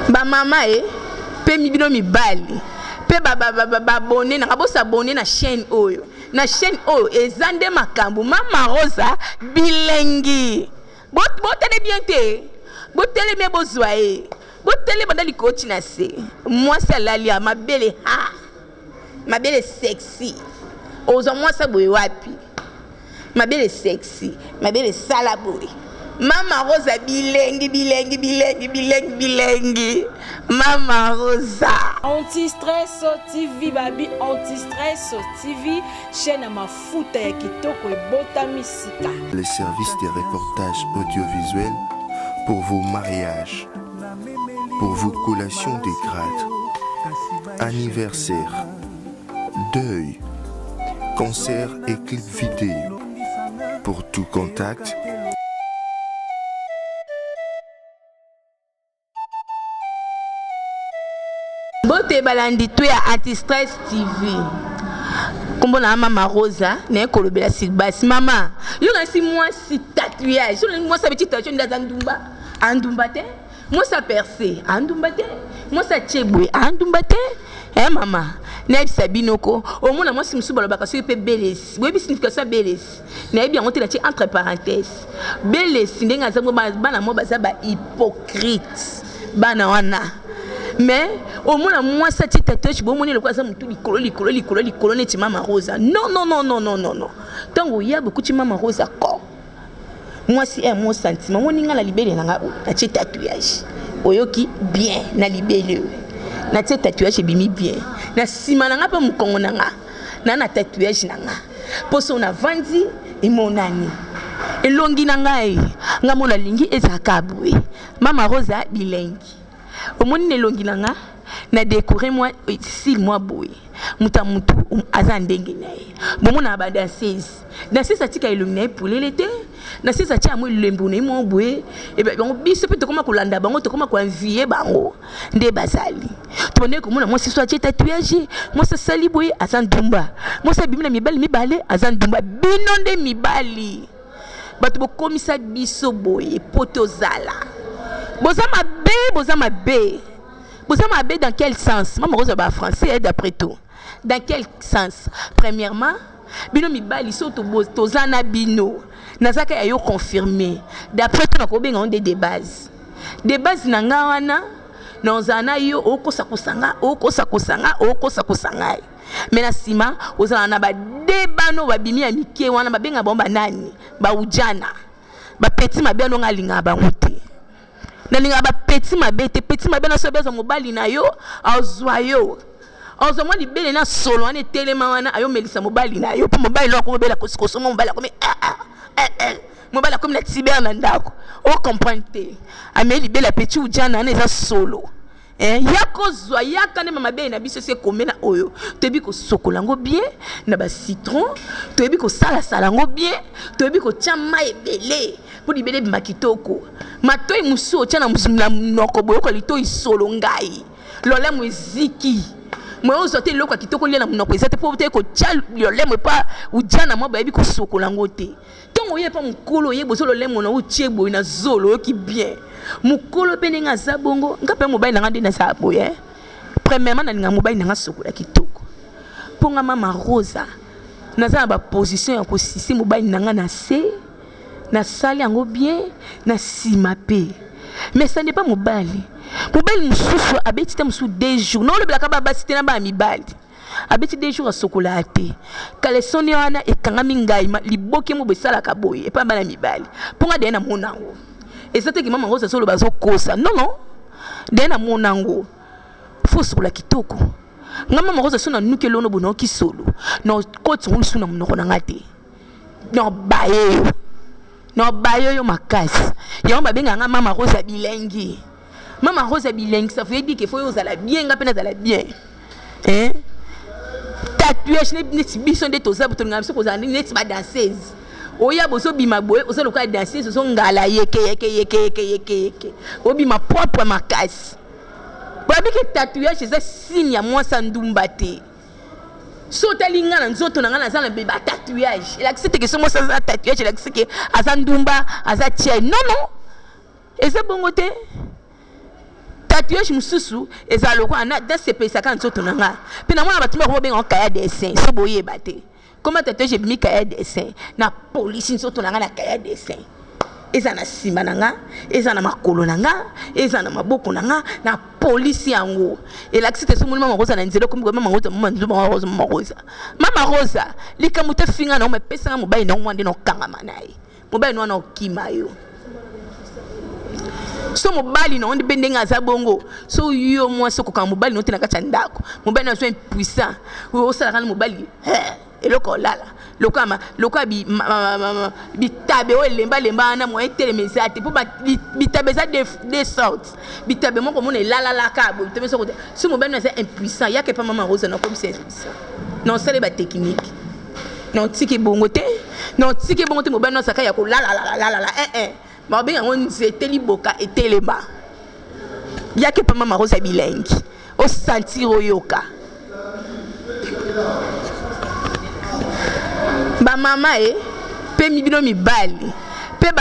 Ba mama e pe bino mibali pe ba ba ba ba abonne nanga bo s'abonner na chaine oyo na chaine oyo eza nde makambu mama rosa bilengi bo botale bien te botelemi bozua ye botele banda likolo ti na se mwasi alali awa mabele ha mabele sexy ozua mwasi ya boye wapi Mabele sexy, mabele sala boye. Mama Rosa bilengi bilengi bilengi bilengi bilengi Mama Rosa. Anti stress TV babi anti stress TV chaîne ya mafuta ya kitoko ebotami sika. Les services de reportage audiovisuel pour vos mariages, pour vos collations de grade, anniversaire, deuil, concert et clip vidéo. Pour tout contact, Mbote balandi to ya Anti-Stress TV. Kombo na mama Rosa, naye kolobela silbasi. Mama, yo nasi mwasi tatouage. Yo mwasi abeti tatouage nde aza ndumba. Andumba te. Mwasi a perce, andumba te. Mwasi atie boye, andumba te. Eh mama, nayebisa bino ko omona mwasi mosusu balobaka soki mpe belesi. Boyebi signification ya belesi? Nayebi yango te, natie entre parenthèse. Belesi ndenge aza bana mwa baza ba hypocrite. Bana wana. Mais omona mwasi atie tatouage bomoni lokola aza motu likolo likolo likolo likolo neti mama Rosa. Non non non non non non non. Tango oya bokuti mama Rosa ko Mwasi eh mo sentiment omoni nga na libele na nga oyo natie tatouage oyoki bien na libele oyo natie tatouage ebimi bien na nsima na nga mpe mokongo na nga na na tatouage na nga mposo navandi emonani elongi na ngai nga mo nalingi ezalaka boye mama rosa bilengi Omoni na elongi na nga na decore mwa style mwa boye moto ya motu aza ndenge na ye bomonaka ba danseuse danseuse atika elongi na ye polele te danseuse atia yango elembo na ye mwa boye bango biso mpe tokoma kolanda bango tokoma koenvie bango nde bazali tobandaki komona mwasi so atie tatouage mwasi asali boye aza ndumba mwasi abimi na mibali mibale aza ndumba bino nde mibali Bato bokomisa biso boye po tozala. Boza mabe, boza mabe. Boza mabe dans quel sens? Mama kozwa ba français d'après tout. Dans quel sens? Premièrement, bino mibali so toza na bino. Nazaka ya yo confirmer. D'après tout nakobenga ngo nde de base. De base na nga wana nazala na yo okosa kosa nga, okosa kosa nga, okosa kosa ngai. Mais na sima ozala na ba debano babimi ya mike wana babenga bango banani ba ujana ba petit mabe wana nga alingaka bango te nalingaka ba petit mabe te petit mabe na soki azwa mobali na yo azwa yo azwa mwa libele na solo wana etelema wana ayomelisa mobali na yo mpo mobali na yo akomobela kosikosongo mobali akomi ah, ah, eh, eh. mobali akomi na tiber na ndako ocomprendre te ameli libele ya petit ujana wana eza solo Eh, yaka ozwa yaka nde mabele na biso esi ekomela oyo toyebi kosokola yango bien na ba citron toyebi kosalasala yango bien toyebi kotya mai ebele mpo libele ebima kitoko matoi mosusu otya na monoko boyoka litoi solo ngai lolemo eziki moye ozwa te eloko ya kitoko olia na monoko eza te mpo te kotya lolemo epa ujana mwa bayebi kosokola yango te Ntango oye epa mokolo oye bozo lolemo na otie boye na zolo oyoki bien mokolo mpe ndenge aza bongo nga mpe mobali na nga nde nazala boye eh. Premièrement nalinga mobali na nga sokola kitoko mpo nga mama Rosa naza na baposition ya kosise mobali na nga na se nasali yango bien na nsima mpe mais ça n'est pas mobali mobali mosusu abeti te mosusu deux jours naolobelaka babasi te na bana mibali Abeti deux jours asokolaka te. Caleçon ne wana ekangami ngayi liboke moko esalaka boye epa bana mibali. Po nga dejà na mona yango. Eza te ke mama Rose azoloba azokosa. Non non. Dejà na mona yango. Faut osokola kitoko. Nga mama Rose soki na nuki eloko boye nayoki solo. Na kotisa yango lisusu na munoko na nga te. Na baye yo. Na baye yo makasi. Yango babengaka nga mama Rose ya bilengi. Mama Rose ya bilengi ça veut dire que faut ozala bien nga pe nazala bien. Hein? Tatouage neti biso nde toza tolingaka biso kozala neti ba danseuse. Oya bozobima boye oza lokola danseuse ozongala yeke yeke yeke yeke yeke yeke. Obima propre makasi. Bayebi ke tatouage eza signe ya mwasi ya ndumba te. So otali nga na nzoto na nga naza na ba tatouage. Elakisi te ke so mwasi aza na tatouage elakisi ke aza ndumba, aza tiel. Non non. Eza bongo te. Tatouage mosusu ezala lokola nasepelisaka nzoto na nga mpe namona bato moko bobenga kaya dessin, so boyeba te koma tatouage ebimi kaya dessin. Na polisi nzoto na nga na kaya dessin, eza na nsima na nga, eza na makolo na nga, eza na maboko na nga. Na polisi yango elakisi te. Somoni Mama Rosa na nzela, okomi Mama Rosa, mama Mama Rosa, Mama Rosa, Mama Rosa. Likambo te, finga na yo, mepesanga mobali na yo mwa nde na okangama na ye. Mobali na wana okima yo. So mobali na yo mpe ndenge aza bongo, so yo mwasi okokanga mobali na yo te na kati ya ndako, mobali na yo so impuissant, osalaka na mobali eloko olala lokola lokola bitabe oyo elembalemba wana, moyen etelema eza te, mpo bitabe eza deux sortes. Bitabe moko omona elalalaka boye, bitabe soko. So mobali na aza impuissant, yaka epa Mama Rosa, nakomisa impuissant na osala batechnique na otiki bongo te, na otiki bongo te. Mobali na osaka ya kolalalalalala, eh babenga yango nzete liboka etelema. Yaka epa Mama Rosa, bilengi osentir, oyoka bamama e mpe bino mibali mpe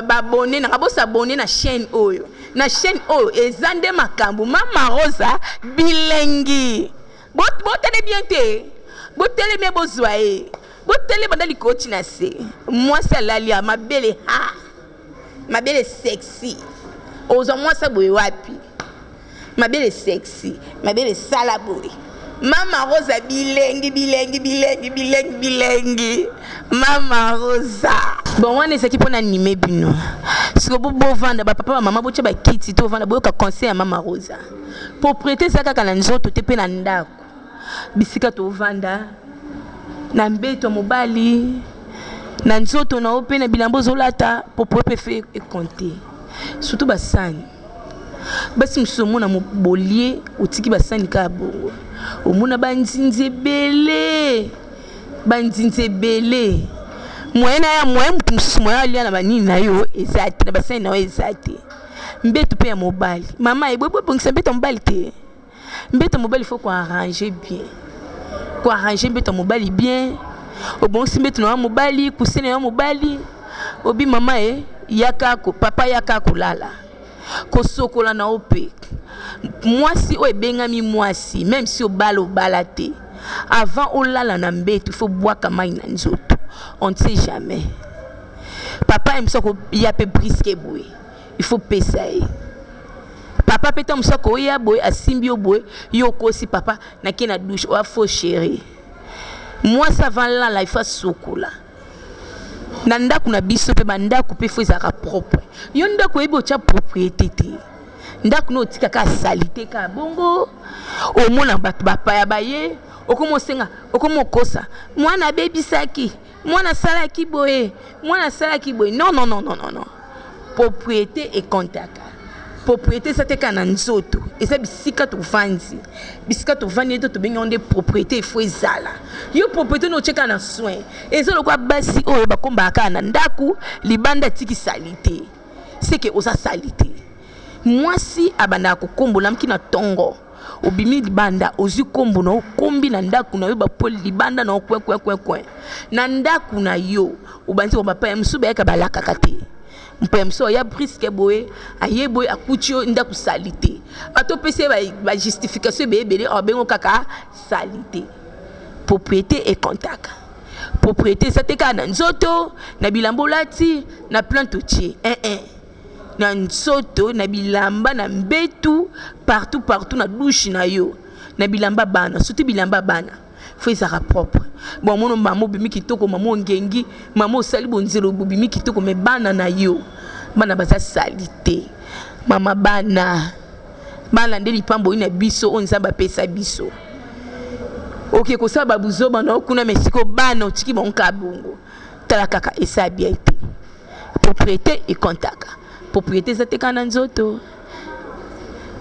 babone nanga, bosabone na chaîne oyo. Na chaîne oyo eza nde makambo. Mama Rosa bilengi, botele bien te, botelemi, bozwa ye, botele banda likoti na se. Mwasi alali ya mabele, ha mabele sexy. Ozwa mwasi boye wapi? Mabele sexy, mabele sala boye. Mama Rosa bilengi, bilengi, bilengi, bilengi, bilengi, Mama Rosa. Bon, wana ezalaki mpona anime bino. Siko bovanda, bapapa, bamama, botya bakiti, tovanda, boyoka conseil ya Mama Rosa. Propriété eza kaka na nzoto te, mpe na ndako, bisika tovanda, na mbeto ya mobali, na nzoto na yo mpe na bilamba ozolata. Propriété mpe fe ecompte, surtout basani. Basi mosusu omona bolie, otiki basani kaka bongo, omona banzinzi ebele, banzinzi ebele. Moyen na ya moyen, motu mosusu moyen alia na banini na yo eza te, na basani na yo eza te. Mbeto mpe ya mobali, mama eboye, bobongisa mbeto ya mobali te. Mbeto ya mobali, faut koarranger bien, koarranger mbeto ya mobali bien. Obongisi mbeto na yo mobali, coussin na yo mobali, obi mama e yaka, papa yaka kolala. Kosokola na yo mpe mwasi oyo ebengami mwasi, même si obala, obala te, avant olala na mbeto, faut bwaka mai na nzoto. On ne sait jamais, papa ye mosu akoya mpe brusque boye, il faut pesa ye. Papa mpe ntango mosu akoya boye, asimbi yo boye, yo okosi papa, nake na douche. Oya faux chéri. Mwasi avant lala, il faut asokola. Na ndako na biso mpe, bandako mpe faut ezalaka propre. Yo ndako oyebi otya propriété te, ndako no otikaka saleté kaka bongo. Omona bato bapaya baye, okoma osenga, okoma okosa, mwana abebisaki, mwana asalaki boye, mwana asalaki boye. Non, non, non, non, non, non. Propriété ekontaka. Propriété eza te kaka na nzoto, eza bisika tovandi. Bisika tovandi ete tobengi yango nde propriété. Efo ezala yo propriété no otie kaka na soin. Eza lokola basi oyo bakombaka kaka na ndako, libanda atiki saleté, seke oza saleté. Mwasi abandaka kokombola mki na ntongo, obimi libanda, ozwi nkombo na okombi na ndako na yo, bapwele libanda na yo, coin, coin, coin, coin na ndako na yo. Obandi ko bapaya mosusu bayaka, balakaka te. Mpaya mosusu aya brusque boye, aye boye, akuti yo ndako saleté. Bato opesi ye bajustification ebele ebele, abengo kaka saleté. Propriété ekontaka. Propriété eza te kaka na nzoto, na bilamba olati, na plante otie, eh, eh. Na nzoto, na bilamba, na mbetu, partout, partout, na douche na yo, na bilamba bana, surtout bilamba bana, faut ezalaka propre. Bon, omona mama obimi kitoko, mama ongengi, mama osali bonzelo, bobimi kitoko, mais bana na yo, bana baza saleté. Mama, bana, bana nde lipambo oyo na biso, oyo Nzambe apesa biso. Oke kosala babuzoba na yo kuna, mais sikoyo bana otiki bango kaka bongo. Tala kaka, esa bien te. Propriété ekontaka. Propriété eza te kaka na nzoto,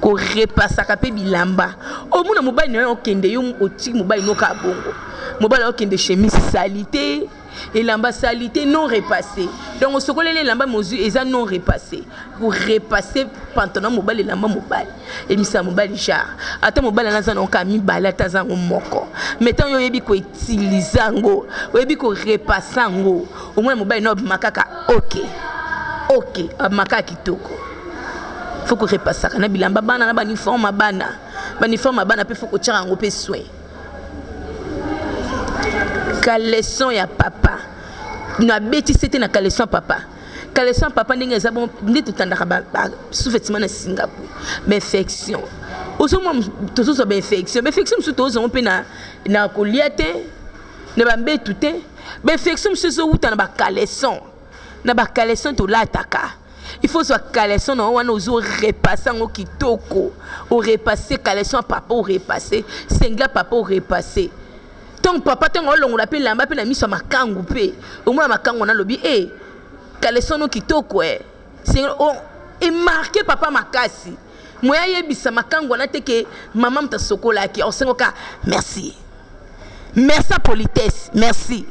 korepasaka mpe bilamba. Omona mobali na yo okende, yo otiki mobali no kaka bongo. Mobali okende, chemise saleté, elamba saleté, non repassé. Donc osokoleli elamba mozwi, eza non repassé. Korepasse pantalon mobali, elamba mobali, emisa mobali genre. Ata mobali ana aza nango kaka mibale, ata aza yango moko, mais ntango yo oyebi koutiliser yango, oyebi korepasser yango, omona mobali no abima kaka ok, ok, abima kaka kitoko. Faut ko repassaka na bilamba bana na ba uniforme ya bana. Ba uniforme ya bana pe faut kotiaka yango pe soin. Caleçon ya papa. Nabeti sete na caleçon ya papa. Caleçon ya papa ndenge eza bon nde totandaka ba, ba sous-vêtements na Singapour. Ba infection. Ozomona tozozwa ba infection. Ba infection mosusu tozwa yango mpe na, na kolia te, na ba mbetu te. Ba infection mosusu ezowuta na ba caleçon. Na ba caleçon tolataka. Il faut ozwa caleçon na yo wana ozo repasser yango kitoko. O repasser caleçon ya papa o repasser, singlet ya papa o repasser. Tango papa tango aolongola pe elamba pe na miso ya makangu pe omona makangu wana alobi eh caleçon no kitoko eh. Singlet o e marquer papa makasi. Moyen ayebisa makangu wana te ke mama moto asokolaki, akosenga kaka merci. Merci ya politesse, merci.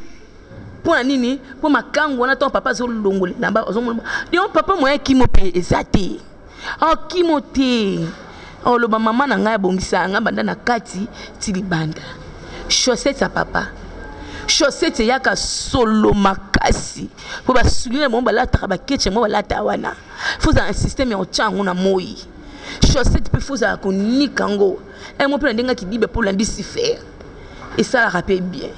Mpo na nini? Mpo makangu wana ntango papa azolongola elamba azomona donc papa moyen kimo mpe eza te akimo te oloba mama na ngai abongisaka ngai banda na kati ti libanda chaussette ya papa chaussette eyaka solo makasi mpo basuli na bango balataka baketche yango balata wana fo ozala na systeme ya kotya yango na moi chaussette mpe fo ozala konika yango yango mpe na ndenge ya kidiba mpo olandi sifere esalaka pe bien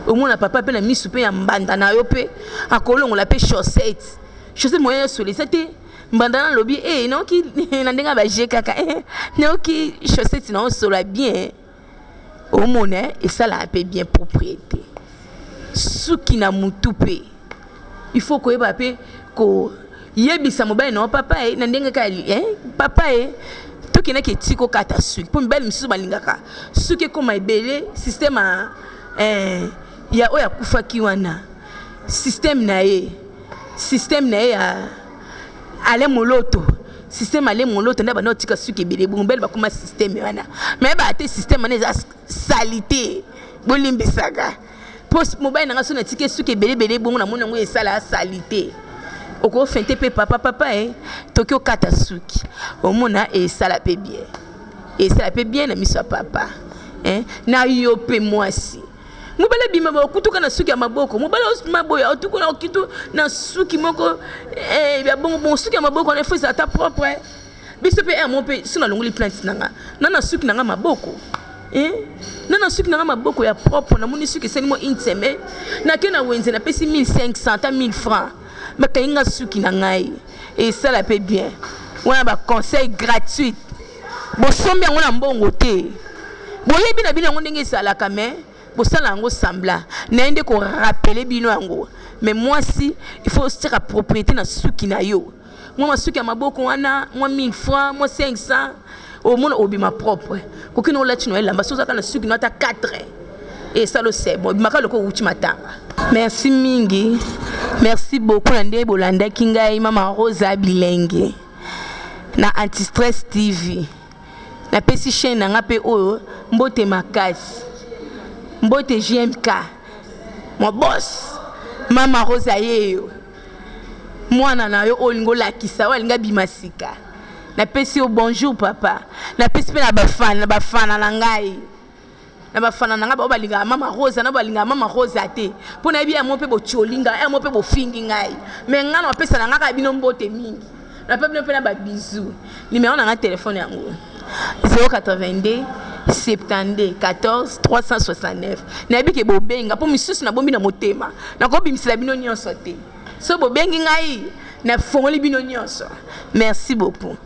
omona papa pe na misu pe ya mbanda na yo pe akolongola pe chaussette chaussette moyen ya solo eza te mbanda na lobi eh nayoki na ndenge ya ba jeu kaka eh nayoki chaussette na yo solo ya bien omona esalaka pe bien propriété suki na mutu pe il faut koyeba pe ko yebisa mobali na yo papa e na ndenge kaka eh, papa e tokendaki etiki okata suki mpo mibali misusu balingaka suki ekoma ebele systeme ya eh, ya oyo akufaki wana systeme na ye systeme na ye ya ale moloto systeme ale moloto nde banda otika suki ebele bongo mibali bakoma systeme wana me baya te systeme wana eza salite bolimbisaka Po mobali na nga soki natiki ye suki ebele ebele bongo namoni yango esala salite. Oko fente pe papa papa eh toki okata suki omona esala pe bien. Esala pe bien na miso ya papa eh na yo pe mwasi. Mobali abima ba okutuka na suki ya maboko mobali osima boye otuku na okitu na suki moko eh ya bongo bongo suki ya maboko wana il faut ezala ata propre. Biso pe heure moko pe soki nalongoli plainte na nga na na suki na nga maboko eh na na suki na nga maboko ya propre namoni suki esali mwa une semaine nake na wenze napesi 1500 ata 1000 francs bakangi nga suki na ngai esala pe bien wana ba conseil gratuite bosombi yango na mbongo te boyebi na bino yango ndenge ezalaka mais bosala yango semblant naye nde ko rappeler bino yango mais mwasi il faut otiaka propriété na suki na yo mwa masuki ya maboko wana mwa 1000 francs mwa 500 omona obima propre koki na olati na elamba soki ozalaka na suki na ata 4 esalo c'est bon obimaka lokola owuti matanga. Merci mingi merci beaucoup na ndenge bolandaki ngai mama Rosa Bilenge na anti stress TV napesi chaîne na nga mpe oyo mbote makasi mbote JMK mon boss mama Rosa yeyo Mwana na yo oyo olingi olakisa oyo alingi abima sika napesi yo bonjour papa napesi mpe na bafana na bafana na ngai na bafana na ngai baoyo balingaka mama rosa na balingaka mama rosa te mpo nayebi yango mpe botioli ngai yango mpe bofingi ngai me ngai napesa na ngai kaka bino mbote mingi nape bino mpe na babizu nimero na ngai telefone yango 082 72 14 369 nayebi ke bobenga mpo misusu nabombi na motema nakobimisela bino nyonso te so bobengi ngai nafongoli bino nyonso merci beaucoup.